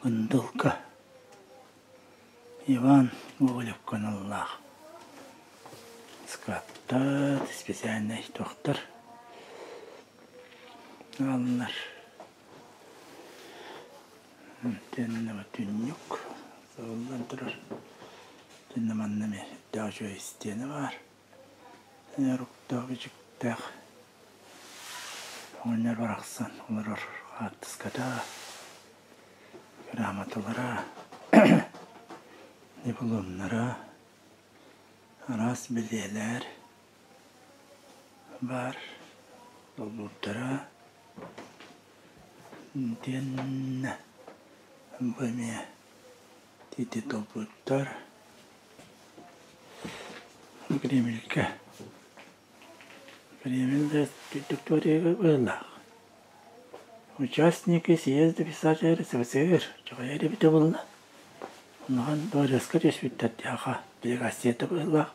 Кындылга Иван Гоголевка аналлаах скаптар, специальнай туохтар ааллар. Итиэннэ түннүк сабыллан турар. Итиннэ манна эмиэ үрдээх үчүгэй истиэнэ баар. Оруктаах-бичиктээх оҕонньор барахсан олорор хаартыската, грамоталара, дипломнара, араас билиэлэр баар, долбуурдара итиэннэ бу эмиэ ити долбуурдар Кремльгэ Кремль быһыылаах. Участники съезда писателей РСФСР чаҕыйар эбитэ буолла. Улахан дворецка түспүттэр диэхэ делегацията быһыылаах.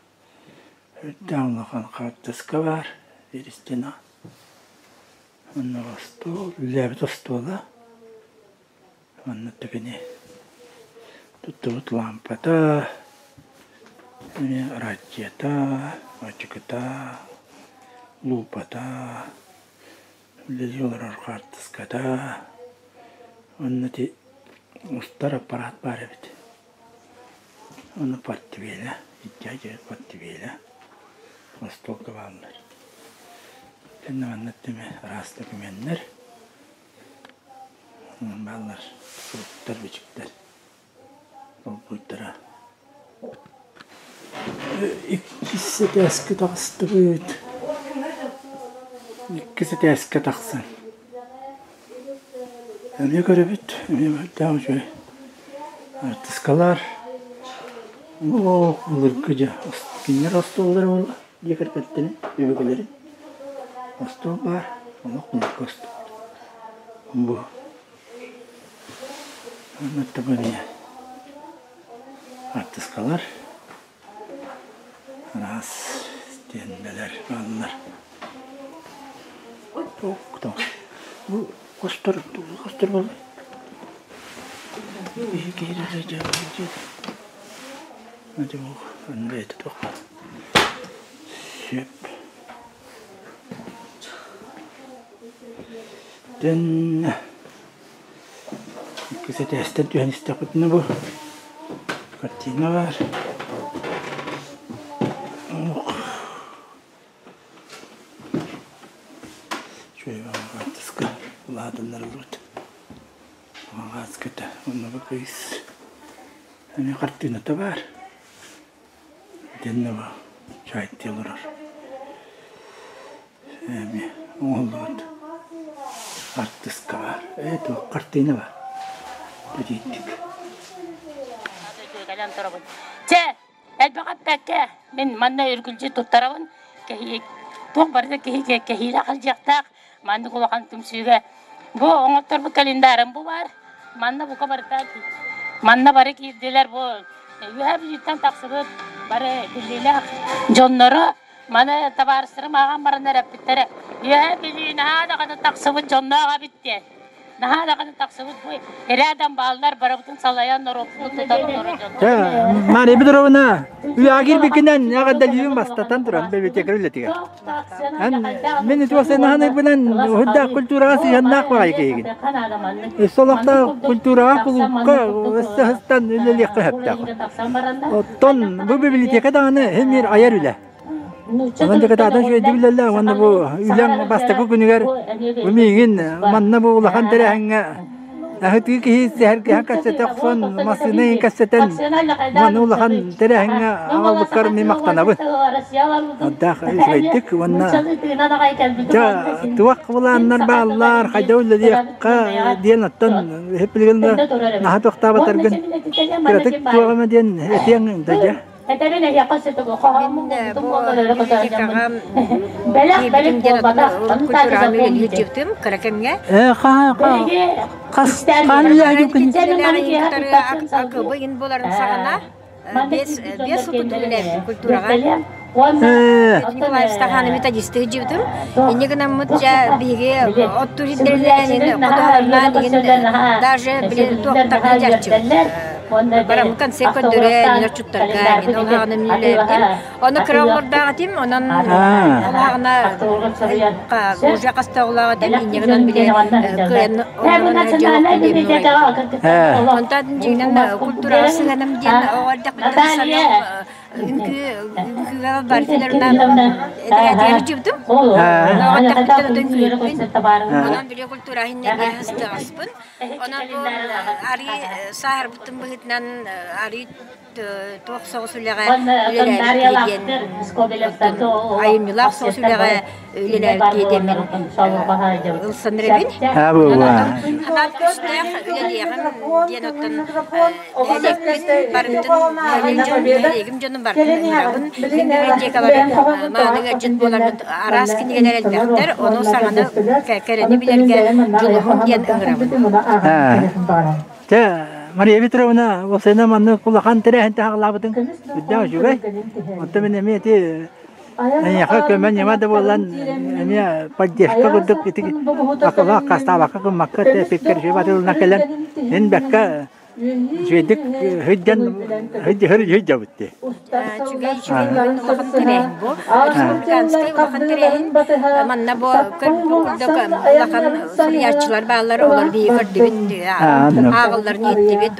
Үрдээх улахан хаартыска баар Иристина. Онно остуол, үлэлээбит остуола. Манна түгэни туттубут лаампата, эмиэ ракета, ачыкыта, луупата, үлэлии олорор хаартыската уонна ити устар аппарат баар эбит. Уонна портфеля, икки портфеля остуолга бааллар. Итиннэ манна эмиэ араас докуменнар Бааллар суруктар-бичиктэр толкуйдара. Иккис этээскэ таҕыстыбыт. Иккис этээскэ тахсан. Эмиэ көрөбүт, эмиэ бэртээх үчүгэй артыскалар. Оо, былыргы дьэ кинилэр остуоллара буолла дьиэ кэргэттэрин, өбүгэлэрин. Остуол баар, олох былыргы остуол. Бу эмиэ артыскалар араас стендэлэр бааллар. Бу хостор хостор буолла. Сөп. Тэн иккис этээстэн түһэн истэхпитинэ бу картина баар. Үчүгэй хаартыска улаатыннарыллыбыт. Хаҥаскыта уонна бу кыыс эмиэ хартыыната баар. Итиннэ бу чайдыы олорор. Эмиэ оҥоһуллубут артыска баар. Ээ туох хартыына баар. Бүтүйтүк. Кэлэн турабын. Чэ, элбэх эппэккэ, мин манна үргүлдьү туттарабын. Кэһии, туох барыта киһи кэһиилээх илдьиэхтээх. Маннык улахан түмсүүгэ бу оҥотторбут календарым бу баар. Манна бука барыта манна бары киирдилэр бу Үөһээ Бүлүүттэн тахсыбыт бары биллиилээх дьонноро маны табаарыстарым ааҕан баран эрэппиттэрэ Үөһээ Бүлүү наһаа даҕаны тахсыбыт дьонноох эбит диэн. Наһаа даҕаны тахсыбыт бу рядом бааллар барыбытын салайан норуоппутун тутан олорор дьон. Мария Петровна, үйэҕэ киирбиккинэн эҕэрдэлиибин бастатан туран библиотека үлэтигэр. Эн мин ити сынаһаныйбынан уһурдаах культураҕа сыһыаннаах баҕайы киһигин. Өссө олохтоох культураҕа кулуупка өссө сыстан үлэлиэххэ сөптөөх. Оттон бу библиотека даҕаны эмиэ айар үлэ. Онон дьокутаатан үчүгэйдик билэллэр уонна бу үлэҥ бастакы күнүгэр бу миигин манна бу улахан тэрээһиҥҥэ Аһытыы киһи сэһэргэһэн кэпсэтэ охсон, массыына иһин кэпсэтэн, маны улахан тэрээһиҥҥэ аҕалбыккар мин махтанабын. Ардаах үчүгэйдик уонна дьэ туох былааннар бааллар, хайдах үлэлиэххэ диэн оттон билигин да наһаа туохтаабатаргын кыратык туох эмэ диэн этиэҥ да дьэ. Этэбин эһиэхэ сөтөгө хоһооммун Мин булбутум бу буоллар өрө библиотекаҕа көтөҕөммүн. Бэлэх бэлик киирбитим диэн буолбатах, урут ону культураны таатыга үлэлиир кыра кэмҥэ. Э, хаһан Биһиги хас истээн хаһан биэрэбит. үлэлээбит күн? Итинтэн Үлэлээҕин маны киэһэ кытары туттарсан салгыы. акыбы ин буоларын саҕана Манна биэс киирбит биэс дьоннор сыл киэннэрин үлэлээбитим культураҕа. бэртэлиэм. Николаев Стаханы методисты дьибитим. Инне гынаммыт дьэ биһиги оттуур сирдэринэн хотоһолорунан игин даже били туохтарга дьарчыбыт. Бараммыт концерт көрдөрө нөрчуттарга мин ол хаҕына мүлээбитим. Ону кыра оҕолордоох этим, онон ол хаҕына уже хаста оҕолоох этим, инне гынан били кыайан Онтон дьиҥинэн культураҕа сыһыаным диэн оҕо эрдэхпиттэн саныам үҥкүү үҥкүүгэ барытыларынан этэрээтгэр дьыбытым. Оҕо эрдэхпиттэн отон үҥкүүрүппүн. Онон били культура иһиннэргэ ыстыаҕаспын. Онон бу арыы сааһырбытым быһыытынан арыы туох соҕус үлэҕэ үлэлээбит диэн айымньылаах соҕус үлэҕэ үлэлээбит киһи диэммин ылсан эрэбин. Онон күүстээх үлэлиэҕим диэн оттон нэһилиэкпит барытын нэһилиэгим дьонун барытын ыҥырабын. Мин библиотекалар мааны ыалдьыт буоларбыт араас кинигэлэр элбэхтэр, ону саҥаны кэрэни билэргэ дьулуһун диэн ыҥырабын. Чэ, Мария Петровна, осена маннык улахан тэрээһин таһаҕалаабытыҥ үрдээх үчүгэй. Оттон мин эмиэ ити эйиэхэ көмө ньыма да буолан эмиэ поддержка курдук ити акылаах хастаабакка гыммакка эпиккэр үчүгэй батылына кэлэн мин бэккэ үчүгэйдик сылдьан сылдьабыт дии. Үчүгэй үчүгэй улахан тэрээһин бу. Республиканскай улахан тэрээһин. Манна бу курдук улахан суруйааччылар бааллар, олор биһиги көрдүбүт, ааҕылларын иһиттибит.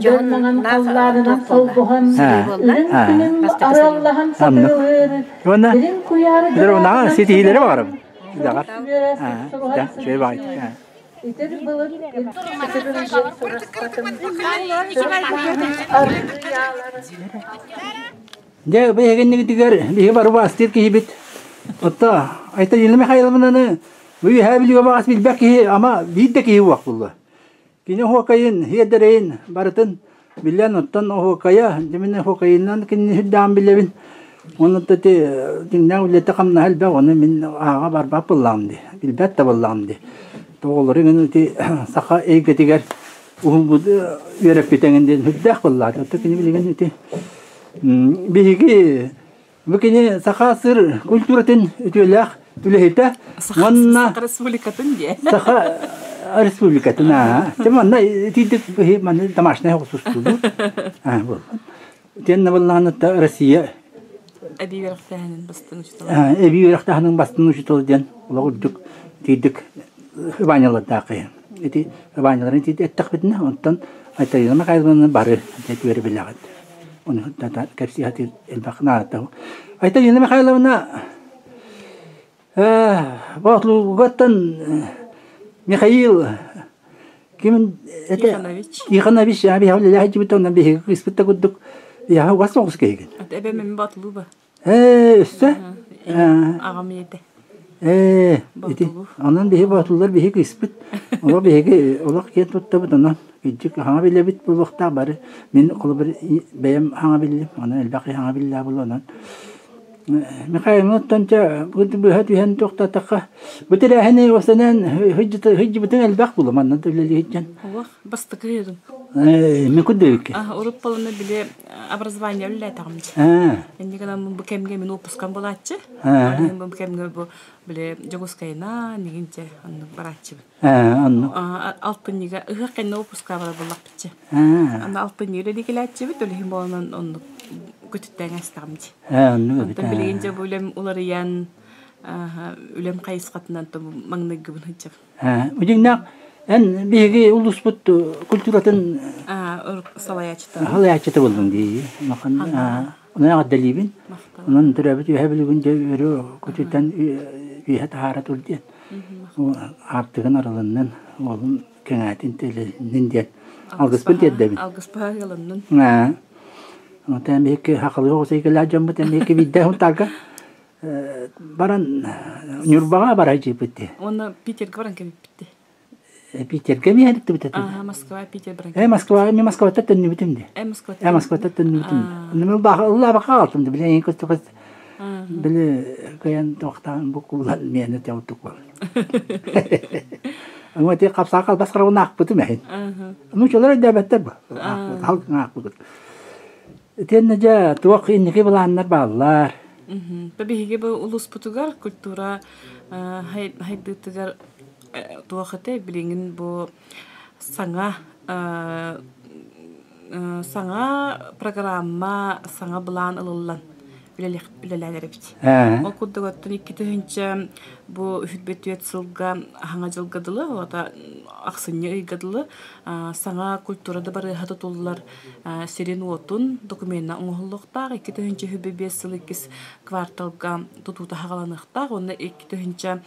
Дьоннаах туох буолла? Сырыы буолла. Бастакы сырыы. Уонна унаҕа ситиһиилэри баҕарабын. Үдэҕэр. Үчүгэй баҕайытык. Дьэ, биһигиннигитигэр биһи бары баастыыр киһибит. Отто Айталина Михайловнаны бу үөһээ Бүлүүгэ баҕас билбэт киһи ама биир да киһи уох булла. Кини оһуокайын, иэдэрэйин барытын билэн, оттон оһуокайа, дьэ мин оһуокайынан кинини сүрдээҕин билэбин. Уонна ити дьиҥнээх үлэтэ-хамнаһа элбэх, ону мин ааҕа барбат буоллаҕым дии, билбэт да буоллаҕым дии. Тоҕолору мин ити саха эйгэтигэр уһулбут үөрэппитэҥин диэн сүрдээх буоллаҕа. Оттон кини билигин ити биһиги Бу кини саха сыр культуратын үтүөлээх үлэһитэ уонна Саха Республикатын диэ. Саха Республикатын аа. Те манна итидик быһы манна домашний хосустулу. Аа бу. Тенна буллаҕына Россия Эби үөрэхтээһинин бастыҥ учуутала. Эби үөрэхтээһинин бастыҥ учуутала диэн олох үрдүк тиийдик Иванялардаах Ити Иваняларын эттэхпитинэ онтон Айталина Михайловна бары үөрэ билэҕит. Оны кэпсии сатыыр элбэх наадата. Айталина Михайловна Боотулугаттан Михаил ким это Тихонович. Тихонович биһиги онон биһиги кыыспыт да курдук яха угас соҕус киһигин. Эбэ мен Боотулуба. Ээ өссө Аҕам ийэтэ. Ээ ити онон биһи боотуллар биһи кыыспыт. Олох биһиги олох киэн туттабыт онон кырдьык хаҥа билэбит буолуохтаах бары. Мин холобур бэйэм хаҥа биллим, онон элбэх киһи хаҥа биллээх буолуо онон Михаил оттон чэ быһа түһэн туохтаатахха бу тэрээһини осанан сылдьыбытыҥ элбэх буолуо манна да үлэлии сылдьан. Олох бастакы ыырым. Мен курдук. Урут полына били образование үлэлээтэҕим. Инник гынан бу кэмгэ мин отпускам булааччы. Бу кэмгэ бу били Дьокуускайна нигинче оннук барааччыбын. Оннук. Алтынньыга ыһыах кэннэ отпуска барар буллахпытчы. Аны алтынньыга үлэлии кэлээччибит, үлэһин буолан оннук көтүттээн астаҕым дии. Оннук эбит. Онтон билигин дьэ бу үлэм уларыйан үлэм хайысхатынан маҥнайгыбын сылдьабын. Удьиҥнээх эн биһиги улууспут культуратын салайааччыта салайааччыта буоллуҥ дии. Онон эҕэрдэлиибин. Онон төрөөбүт үөһэ билигин дьэ өрө көтүтэн үөһэ таһаара тур диэн. Аартыгын арылыннын, уолун кэҥээтин тэлэлиннин диэн алгыспын тиэрдэбин. Алгыспаһа ыалыннын. Оттон биһикки хахалыы оҕус эйгэлээх дьоммут эмиэ биирдэ Сунтаарга баран Ньурбаҕа бара дьиэбит дии. Уонна Питергэ баран кэлбиппит дии. Питергэ эмиэ иһиттибит этэ. Аха, Москва, Питер баран Э, Москва, мен Москваттан төннүбүтүм дии. Э, Москваттан. Э, Москваттан төннүбүтүм. Онно мен ыллаабакка хаалтым да, били көстө били кыйан туохтаан бу куллан миэнэ теутук бол. Аңа ти капсаа калбас карабын аахпытым эһин. Ну чолор өйдөөбөттөр бу. Халкын аахпыт. Итиэннэ дьэ туох инники былааннар бааллар? Биһиги бу улууспутугар культура хайдыытыгар туох этэй билигин бу саҥа саҥа программа, саҥа былаан ылыллан үлэлээн эрэбит. Ол курдук оттон 2000 бу үһүт сылга хаҥа дьылга дылы, ота ахсынньы ыйга дылы саҥа культура да барыаха тутуллар сирин-уотун докумена оҥоһуллуохтаах. 2025 сыл иккис кварталга тутуута хаҕаланыахтаах уонна 2027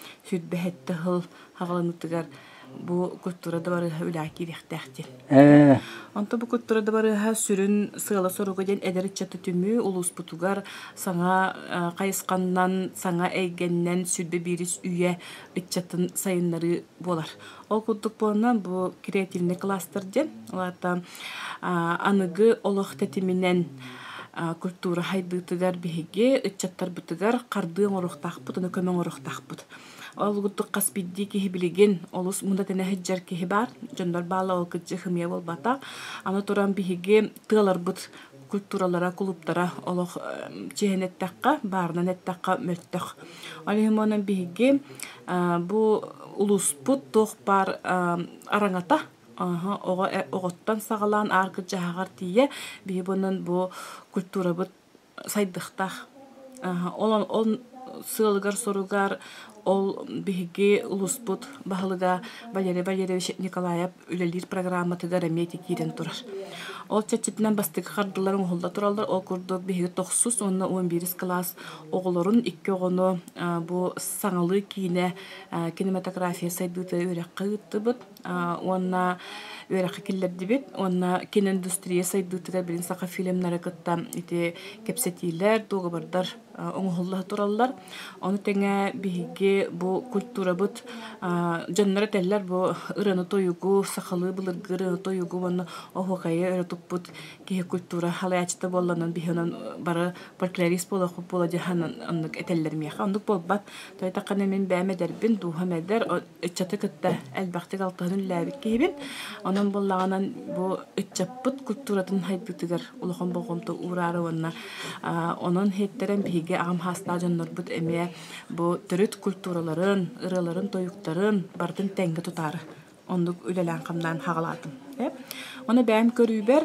сыл хаҕаланыытыгар бу культура дыбарыаһа үлэҕэ киириэхтээх диэн. Онтон бу культура дыбарыаһа сүрүн сыала-соруга диэн эдэр ыччаты түмүү улууспутугар саҥа хайысханнан, саҥа эйгэннэн сүрбэ биирис үйэ ыччатын сайыннарыы буолар. Ол курдук буоланан бу креативный кластер диэн, ол аата аныгы олох тэтиминэн культура хайдыытыгар биһиги ыччаттарбытыгар хардыы оҥоруохтаахпыт, ону көмө оҥоруохтаахпыт. Ол курдук хас биирдии киһи билигин олус муна тэнэ сылдьар киһи баар. Дьоннор баалла ол кырдьык хымыйа буолбатах. Аны туран биһиги тыаларбыт культуралара, кулууптара олох чиһэн эттэххэ, баарынан эттэххэ мөлтөх. Ол иһин онон биһиги бу улууспут туох баар араҥата оҕо оҕоттон саҕалаан аар кырдьаһаҕар тиийэ биһи бунан бу культурабыт сайдыахтаах. Ол ол сыалыгар-соругар ол биһиги улууспут баһылыга Валерий Валерьевич Николаев үлэлиир программатыгар эмиэ ити киирэн турар. Ол чэрчитинэн бастакы хардыылар оҥоһулла тураллар. Ол курдук биһиги тохсус уонна 11 кылаас оҕолорун икки оҕону бу саҥалыы киинэ кинематография сайдыыта үөрэххэ ыыттыбыт. Уонна үөрэххэ киллэрдибит уонна киноиндустрия сайдыытыгар билин саха фильмнары кытта ити кэпсэтиилэр, дуогабардар оҥоһулла тураллар. Ону тэҥэ биһиги бу культурабыт дьоннор этэллэр бу ырыаны-тойугу, сахалыы былыргы ырыаны-тойугу уонна оһуохайы өрө туппут киһи культура халайааччыта буолланан биһи онон бары фольклорист буолуохпут буола диэн оннук этэллэр миэхэ. Оннук буолбат. Тойтаххына мин бэйэм эдэрбин, дууһам эдэр, ыччаты кытта элбэхтик алтыһан үлэлээбит киһибин. Онон буоллаҕынан бу ыччаппыт культуратын сайдыытыгар улахан болҕомто уураары уонна онон иһиттэрэн биһиги аҕам саастаах дьоннорбут эмиэ бу төрүт культураларын, ырыаларын-тойуктарын барытын тэҥҥэ тутаары оннук үлэлээн-хамнаан хаҕалаатым. Ону бэйэм көрүүбэр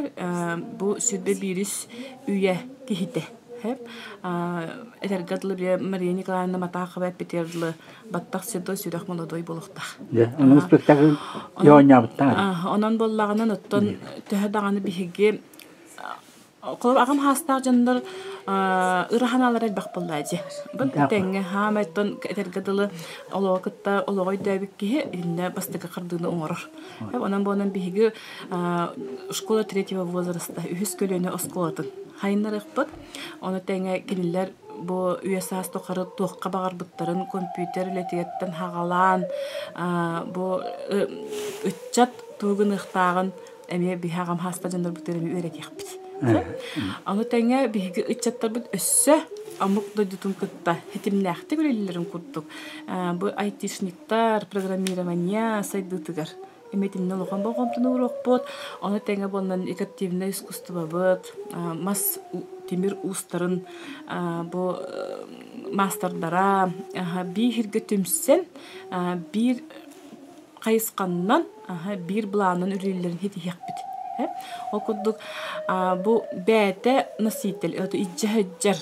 бу сүрбэ биирис үйэ киһитэ. Этэргэ дылы бile Мария Николаевна Матахова эппитигэр дылы баттах седой сүрэх молодой буолуохтаах. Дьэ, онон спектакль оонньообуттаах. Онон буоллаҕынан оттон төһө даҕаны биһиги холобур аҕам хаастаах дьоннор ыраһаналар элбэх буоллаа дии. Бу тэҥҥэ хаамай оттон этэргэ дылы олоҕу кытта олоҕу өйдөөбүт киһи иннэ бастакы хардыыны оҥорор. Онон буолан биһиги школа третьего возраста үһүс көлүөнэ оскуолатын хайыннарыахпыт. Ону тэҥэ кинилэр бу үйэ саас тухары туохха баҕарбыттарын компьютер үлэтиттэн хаҕалаан бу ыччат тугу гыныахтааҕын эмиэ биһи аҕам хаста дьоннорбутугар эмиэ үөрэтиэхпит. Ону тэҥэ биһиги ыччаттарбыт өссө омук дойдутун кытта ситимнээхтик үлэлииллэрин курдук бу айтишниктар программирование сайдыытыгар эмиэ улахан болҕомтону ууруохпут. Ону тэҥэ буолан декоративнай искусствобыт, мас тимир уустарын бу маастардара биир түмсэн биир хайысханнан биир былаанынан үлэлииллэрин ситиһиэхпит. Ол курдук бу бэйэтэ носитель илдьэ сылдьар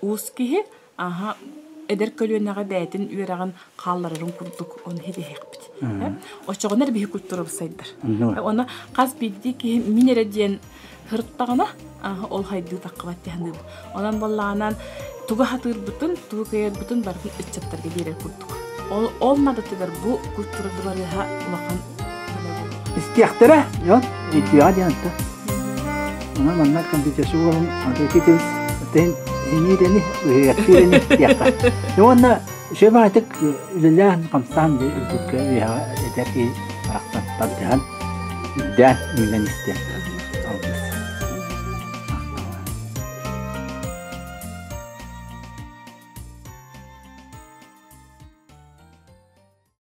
уус киһи Аһа, эдэр көлүөнэҕэ бэйэтин үөрэҕин хаалларарын курдук ону ситиһиэхпит. Оччоҕуна эрэ биһи культурабыт сайдар. Оны хас биирдии киһи мин эрэ диэн сырыттаҕына, ол хайдыы таххыбат дии саныыбын. Онон буоллаҕынан тугу хатыырбытын, тугу кыайарбытын барытын ыччаттарга биэрэр курдук. Ол, ол мадатыгар бу культура дыбарыаһа улахан Истиэхтэрэ, дьон, итиэҕэ диэн ытта. Онон манна компьютерщик уолун аты тин синиитэни ыһыахтыырыни диэххэ. Уонна үчүгэй үлэлээн хамсаан үрдүккэ үөһэҕэ этэр киһи барахсан тардыһан үрдээн үүнэн истиэн.